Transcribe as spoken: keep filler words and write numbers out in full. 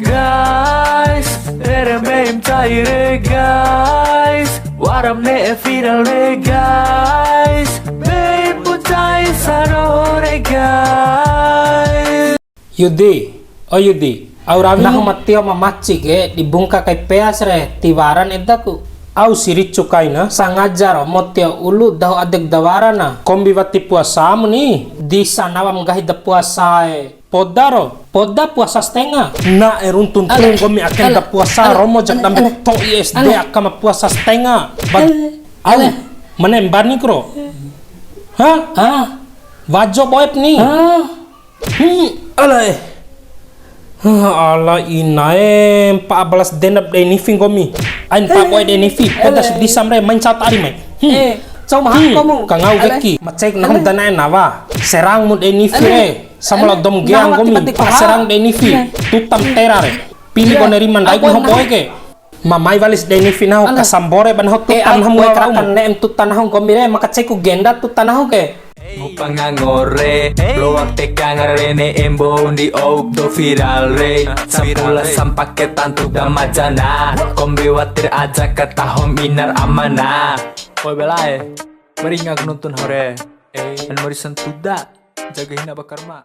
Guys, rere mbeim cai re, guys. Waram ne'e viral re, guys. Mbeim pu cai saro re, guys. Yudi, o Yudi, au rawi nahu ma tio ma maci ke, di bungka kai peas re, tiwaran edaku. Au si ricu kaina, sangaja ro mo tio ulu dahu adek da wara na. Kombi wati puasamu ni, di sanawa ma nggahi da puasa e. Poda ro, poda puasa stenga. Na e runtun tu nggomi ake da puasa romo jak dambe to'i S D aka ma puasa stenga. Au, mane mbani kro. Ha? Wajo boep ni. Hmm, ala e. Ala ina e, mpa'a balas dendam dei nifi nggomi. Ain mpa'a boe dei nifi, poda si disam re, main caut ari mai. Hmm. Ka ngau weki, macek nahu dana e nawa. Serang mu dei nifi re. Sama lao dom gea nggomi, serang dei nifi. Tutam tera re. Pili kone rima ndai nahu boe ke. Ma mai walis dei nifi nahu, kasambore ba nahu tutan nahu mua wa'u. Ne'em tutan nahu nggomi re, maka ceku genda tutan nahu ke. Ngupa ngango re, loak teka ngarene embo undi ouk do viral re. Sampula sampake tantu da majana, kombi watir aja katahom inar amana. Oi belae, maringa ku nuntun hore. An mori santuda, jaga hina bakarma.